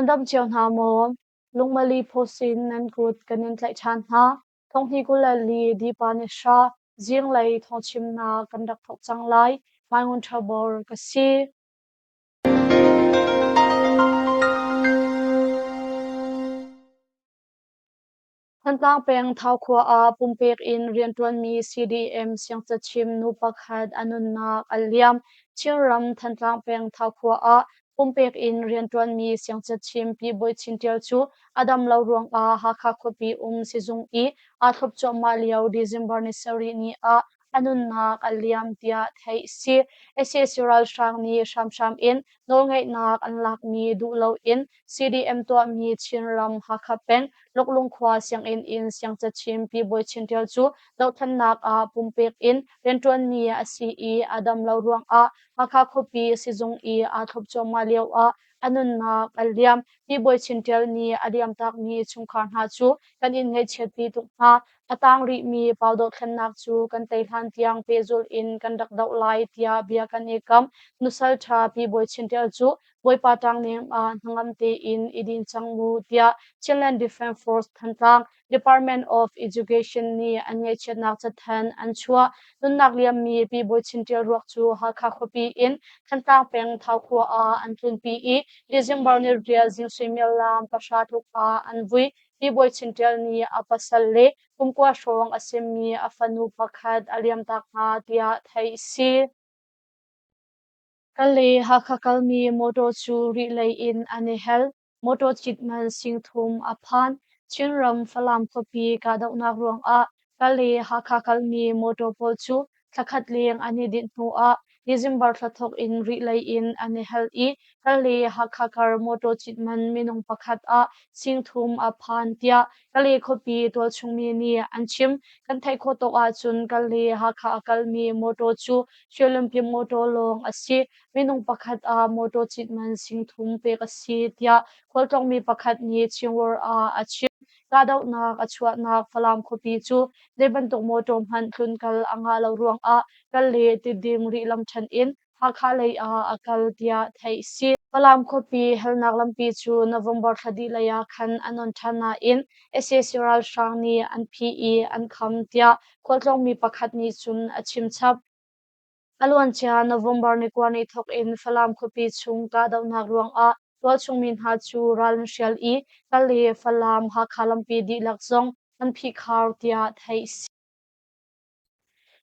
Nan dam cio hna maw? Lungmali pawsin nan kut kan in tlaih ṭhan hna. Thonghni 24 Dipa ni hra zinglei thawngchimnak kan rak thawk cang lai. Mai Ngun Ṭha Bor ka si. Thantlang peng Thau khua ah pumpek in rianṭuanmi CDM siangcachim nu pakhat a nunnak a liam. Chinram Thantlang peng Thau khua ah pumpek in rianṭuanmi siangcachim Pi Bawi Chin Ṭial cu a dam lo ruangah Hakha khuapi um sizung i aa thlop cuahmah lio December ni sarih ni ah a nunnak a liam tiah theih a si. Sac ralhrang nih hramhram in nawlngeihnak an lakmi duh loin CDM tuahmi Chinram Hakha peng Loklung khua sianginn in siangcachim Pi Bawi Chin Ṭial cu dohthlennak ah pumpek in rianṭuanmi a si i a dam lo ruangah Hakha khuapi sizung i aa thlop cuahmah lioah a nunnak a liam. Pi Bawi Chin Ṭial nih a liamtakmi chungkhar hna cu kan in ngaihchiatpi tuk hna. A tang rihmi pau dohthlennak cu kan tei hlan tiang pehzulh in kan rak doh lai tiah bia kan i kam. Nusal ṭha Pi Bawi Chin Ṭial cu Bawipa ṭangnem ah hnangam tein i din cang mu tiah Chinland Defence Force Thantlang Department of Education nih an ngaihchiatnak cathanh an chuah. Nunnak liammi Pi Bawi Chin Ṭial ruak cu Hakha khuapi in Thantlang peng Thau khua ah an tlunpi i December ni riat zing suimilam 9 tluk ah an vui. Pi Bawi Chin Ṭial nih a pasal le kum kua hrawng a simi a fanu pakhat a liamtak hna tiah theih a si. Kale Hakha kalmi mawṭaw cu Rih lei in an i hel. Mawṭaw cit man 3000 a phan. Chinram Falam khuapi kahdohnak ruangah Kale Hakha kalmi mawṭaw pawl cu thlakhat leng an i dinh hnuah December thla thawk in Rih lei in an i hel i Kale Hakha kar mawṭaw cit man minung pakhat ah 3000 a phan tiah Kale khuapi tualchungmi nih an chim. Kan theih khawh tawk ahcun Kale Hakha a kalmi mawṭaw cu Hrialumpi mawṭaw lawng a si. Minung pakhat ah mawṭaw cit man 3000 pek a si tiah khualtlawngmi pakhat nih Chinworld ah a chim. Kahdohnak a chuahnak Falam khuapi cu zei bantuk mawṭaw hmanh tlunkal a ngah lo ruangah kal le Tiddim rih lamṭhen in Hakha lei ah a kal tiah theih a si. Falam khuapi helnak lampi cu November thla dih lei ah khan an on ṭhan nain sac ralhrang nih an phih i an kham tiah khualtlawngmi pakhat nih cun a chim chap. A luancia November ni kua ni thawk in Falam khuapi chung kahdohnak ruangah tualchung mi hna cu ral an hrial i Kale Falam Hakha lampi dihlak zong an phihkhar tiah theih a si.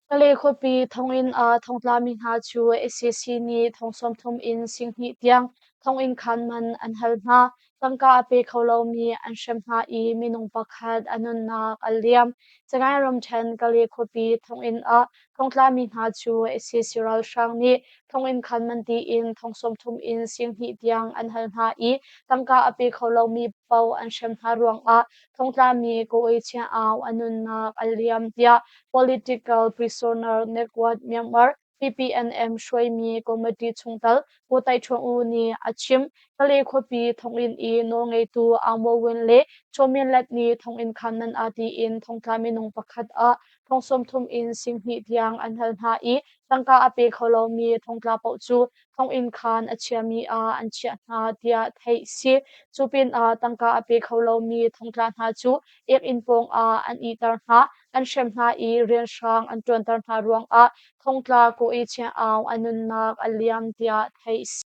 Kale khuapi thonginn ah thongtlami hna cu sac nih thong 30 in 20,000 tiang thonginn khaan man an hal hna. Tangka a pe kho lomi an hrem hna i minung pakhat a nunnak a liam. Sagaing ramṭhen Kale khuapi thonginn ah thongtlami hna cu sac ralhrang nih thonginn khaan man tiin thong 30 in 20,000 tiang an hal hna i tangka a pe kho lomi paoh an hrem hna ruangah thongtlami Kaw Chia Aung a nunnak a liam tiah Political Prisoner Network Myanmar PPNM hruaimi committee chungtel Pu Tai Ṭhuang U nih a chim. Kale khuapi thonginn i nawlngeitu Aung Mo Win le Chaw Min Let nih thonginn khaan nan ah tiin thongtla minung pakhat ah thong 30 in 20,000 tiang an hal hna i tangka a pe kho lomi thongtla paoh cu thonginn khaan a chiami ah an chiah hna tiah theih a si. Cu pinah tangka a pe kho lomi thongtla hna cu ekinn pawngah an ihter hna, an hrem hna i rianhrang an ṭuanter hna ruangah thongtla Kaw Chia Aung a nunnak a liam tiah theih a si.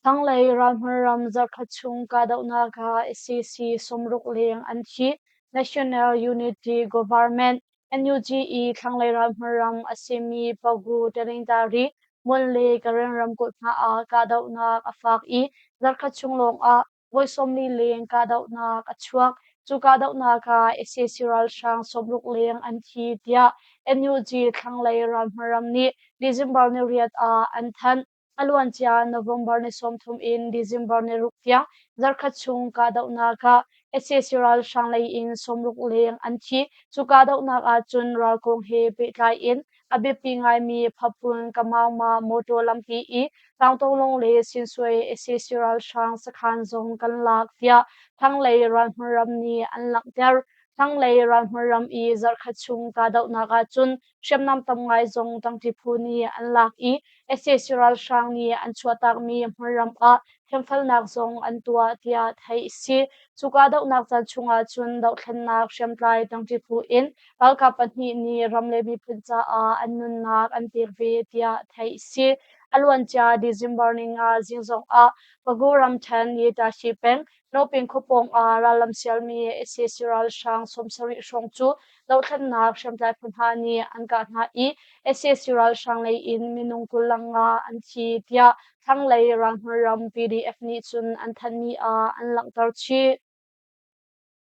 Thlanglei ralhmun ram zarhkhat chung kahdohnak ah sac 60 leng an thi. National Unity Government NUG i thlanglei ralhmun ram a simi Pagu Talingtari Mon le Karen ramkulh hna ah kahdohnak a fak i zarhkhat chung lawngah voi 40 leng kahdohnak a chuak. Cu kahdohnak ah sac ralhrang 60 leng an thi tiah NUG thlanglei ralhmun ram nih December ni riat ah an thanh. A luancia November ni 30 in December ni ruk tiang zarhkhat chung kahdohnak ah sac ralhrang lei in 60 leng an thi. Cu kahdohnak ah cun ralkawng he pehtlai in a biapi ngaimi Phapun Kamaungma motor lampi i Tlangtolong le Sinsuai sac ralhrang sakhan zong kan lak tiah thlanglei ralhmun ram nih an langhter. Thlanglei ralhmun ram i zarhkhat chung kahdohnak ah cun hriamnam tam ngai zong ṭangṭi phu nih an lak i sac ralhrang nih an chuahtakmi hmunram ah thiamfelnak zong an tuah tiah theih a si. Cu kahdohnak caan chungah cun dohthlennak hriamtlai ṭangṭi phu in ralkap pahnih nih ram le miphun caah an nunnak an pek ve tiah theih a si. A luancia December ninga zing zongah Pagu ramṭhen Yetashi peng Noping khuapawng ah rallam sialmi sac ralhrang 70 hrawng cu dohthlennak hriamtlai phu hna nih an kah hna i sac ralhrang lei in minung 20 langa an thi tiah thlanglei ralhmun ram PDF nih cun an thanhmi ah an langhter chih.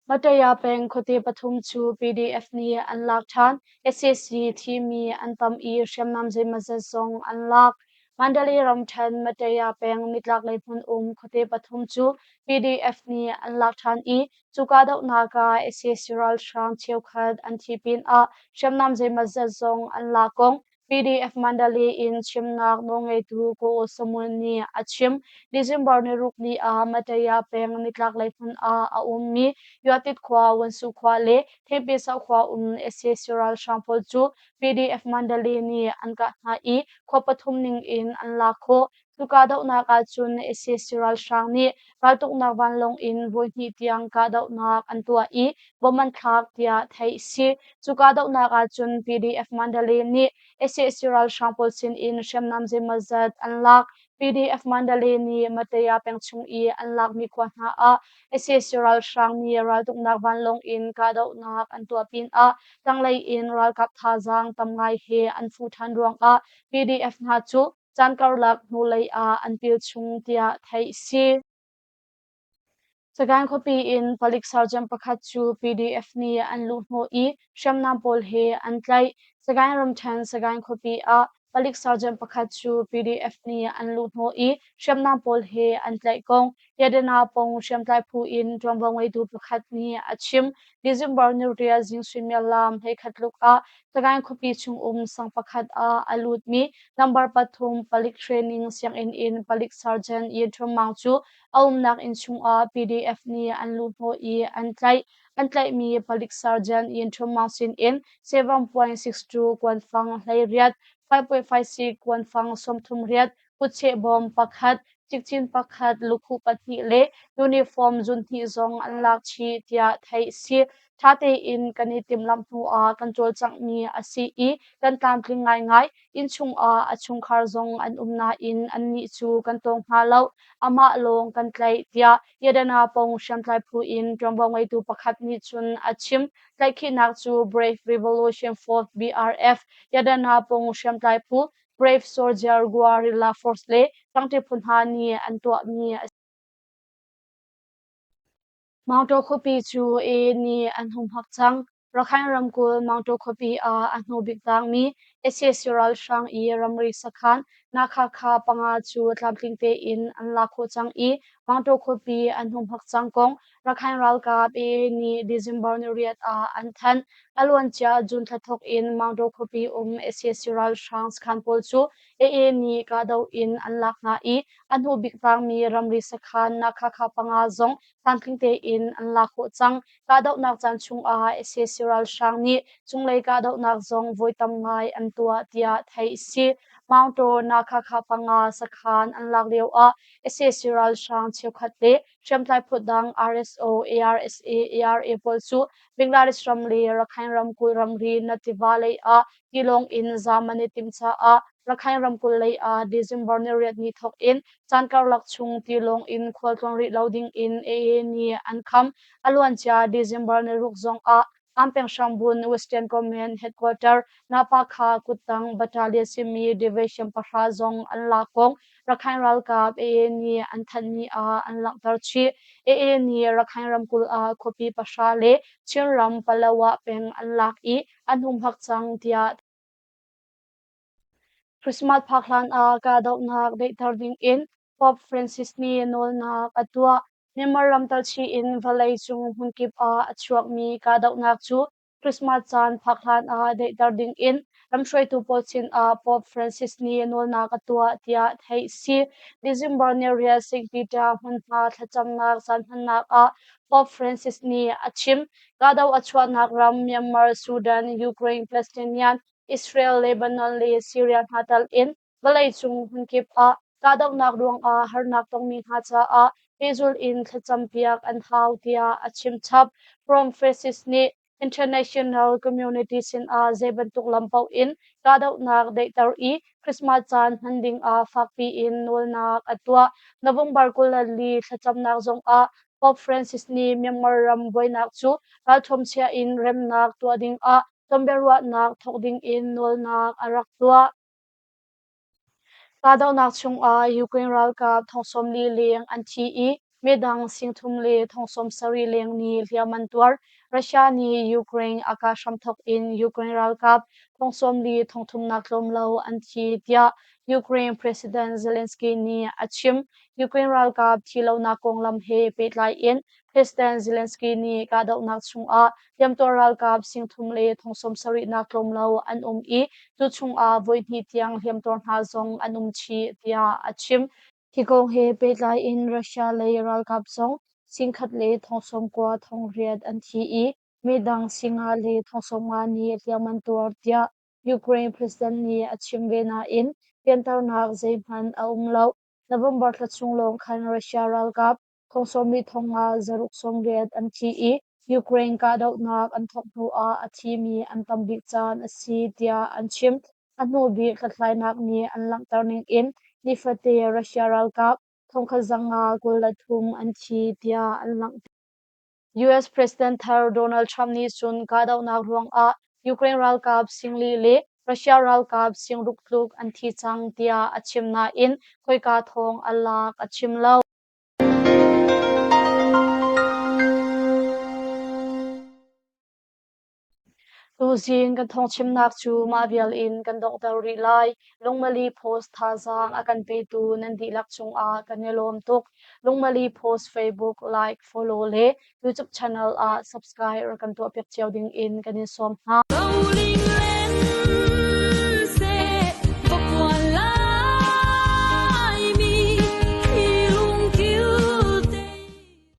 Mataya peng khuate pathum cu PDF nih an lak ṭhan. Sac thimi an tam i hriamnam zeimawzat zong an lak. Mandalay ramṭhen Mataya peng nitlaklei hmun um khuate pathum cu PDF nih an lak ṭhan i cu kahdohnak ah sac ralhrang cheukhat an thi pinah hriamnam zeimawzat zong an lak kong PDF Mandalay in chimnak nawlngeitu Ko Samuel nih a chim. December ni ruk ni ah Mataya peng nitlaklei hmun ah a ummi Yuatit khua, Wansu khua le Thengpesau khua um sac ralhrang pawl cu PDF Mandalay nih an kah hna i khua pathum ning in an lak khawh. Cu kahdohnak ahcun sac ralhrang nih raltuknak vanlawng in voihnih tiang kahdohnak an tuah i bomb an thlak tiah theih a si. Cu kahdohnak ahcun PDF Mandalay nih sac ralhrang pawl sinin hriamnam zeimawzat an lak. PDF Mandalay nih Mataya peng chung i an lakmi khua hna ah sac ralhrang nih raltuknak vanlawng in kahdohnak an tuah pinah tanglei in ralkap thazaang tam ngai he an fuh ṭhan ruangah PDF hna cu caan karlak hnulei ah an pil chung tiah theih a si. Sagaing khuapi in palik sergeant pakhat cu PDF nih an luhhnawh i hriamnam pawl he an tlaih. Sagaing ramṭhen Sagaing khuapi ah palik sergeant pakhat cu PDF nih an luhhnawh i hriamnam pawl he an tlaih kong Yadana pong hriamtlai phu in ṭuanvo ngeitu pakhat nih a chim. December ni riat zing suimilam 11 tluk ah Sagaing khuapi chung um sang pakhat ah a lutmi number pathum palik training sianginn in palik sergeant Yin Htun Maung cu a umnak inn chungah PDF nih an luhhnawh i an tlaih. An tlaihmi palik sergeant Yin Htun Maung sinin 7.62 kuanfang 18, 5.56 kuanfang 38, kutcheh bawm pakhat, cikcin pakhat, lukhuh pahnih le uniform zunhnih zong an lak chih tiah theih a si. Ṭha tein kan i timhlamh hnuah kan cawlcanghmi a si i kan tlamtling ngaingai. Innchung ah a chungkhar zong an um nain annih cu kan tawng hna lo. Amah lawng kan tlaih, tiah Yadana pong hriamtlai phu in ṭuanvo ngeitu pakhat nih cun a chim. Tlaihkhihnak cu Brave Revolution Force BRF, Yadana pong hriamtlai phu, Brave Soldier Guerrilla Force le ṭangṭi phu hna nih an tuahmi a si. Maungtaw khuapi cu AA nih an humhak cang. Rakhine ramkulh Maungtaw khuapi ah a hnubik tangmi sac ralhrang i ramri sakhan Nakhakha panga cu tlamtling tein an lak khawh cang i Maungtaw khuapi an humhak cang kong Rakhine ralkap AA nih December ni riat ah an thanh. A luancia June thla thawk in Maungtaw khuapi um sac ralhrang sakhan pawl cu AA nih kahdoh in an lak hna i a hnubik tangmi ramri sakhan Nakhakha panga zong tlamtling tein an lak khawh cang. Kahdohnak caan chungah sac ralhrang nih cunglei kahdohnak zong voi tam ngai an tuah tiah theih a si. Maungtaw Nakhakha panga sakhan an lak lioah sac ralhrang cheukhat le hriamtlai phu dang RSO, ARSA, ARA pawl cu Bangladesh ram le Rakhine ramkulh ramri na tiva lei ah tilawng in zaam an i timh caah Rakhine ramkulh lei ah December ni riat ni thawk in caan karlak chung tilawng in khualtlawn rih lo ding in AA nih an kham. A luancia December ni ruk zong ah Ampeng Hrambun Western Command Headquarter Napakha kuttang Battalion simi Division pahra zong an lak kong Rakhine ralkap AA nih an thanhmi ah an langhter chih. AA nih Rakhine ramkulh ah khuapi pahra le Chinram Palawa peng an lak i an humhak cang tiah Christmas phak hlan ah kahdohnak daihter ding in Pope Francis nih nawlnak a tuah. Myanmar ram talchih in vawleicung hmunkip ah a chuakmi kahdohnak cu Christmas caan phak hlan ah daihter ding in ramhruaitu pawl sinah Pope Francis nih nawlnak a tuah tiah theih a si. December ni riat St. Peter hmunhma thlacamnak caan hmannak ah Pope Francis nih a chim. Kahdoh a chuahnak ram Myanmar, Sudan, Ukraine, Palestinian, Israel, Lebanon le Syria hna tal in vawleicung hmunkip ah Kahdohnak ruangah harnak tongmi hna caah pehzulh in thlacampiak an hau tiah a chim chap. Pope Francis nih international community sinah zei bantuk lam paoh in kahdohnak daihter i Christmas caan hman dingah fakpi in nawlnak a tuah. November 24 thlacamnak zongah Pope Francis nih Myanmar ram buainak cu ralṭhuam chia in remnak tuah dingah tonbiaruahnak thawk dingin nawlnak a rak tuah. Kahdohnak chungah Ukraine ralkap thong 40 leng an thi i midang 30,000 le thong 70 leng nih hliam an tuar. Russia nih Ukraine a kah hramthawk in Ukraine ralkap thong 40 thong thumnak tlawm lo an thi tiah Ukraine President Zelensky nih a chim. Ukraine ralkap thi lonak konglam he pehtlai in President Zelensky nih kahdohnak chungah hliamtuar ralkap 3000 le thong 70 nak tlawm lo an um i cu chungah voihnih tiang hliamtuar hna zong an um chih tiah a chim. Hi kong he pehtlai in Russia lei ralkap zong 10,000 le thong 90 thong riat an thi i midang 50 le thong 50 nih hliam an tuar tiah Ukraine President nih a chim ve nain fianternak zeihmanh a um lo. November thla chung lawng khan Russia ralkap thong sawmli thong nga zaruk sawmriat an thi i Ukraine kahdohnak an thawk hnuah a thimi an tam bik caan a si tiah an chim. A hnu bik hlathlainak nih an langhter ningin nifate Russia ralkap thongkhat zanga 23 an thi tiah an langhter. US President thar Donald Trump nih cun kahdohnak ruangah Ukraine ralkap singli le Russia ralkap singruk tluk an thi cang tiah a chim nain khoika thawng a lak a chim lo. Tuzing kan thawngchimnak cu mah vial in kan donghter rih lai. Lungmali Post thazaang a kan petu nan dihlak cungah kan i lawm tuk. Lungmali Post Facebook like, follow le YouTube channel ah subscribe rak kan tuahpiak cio ding in kan in sawm hna.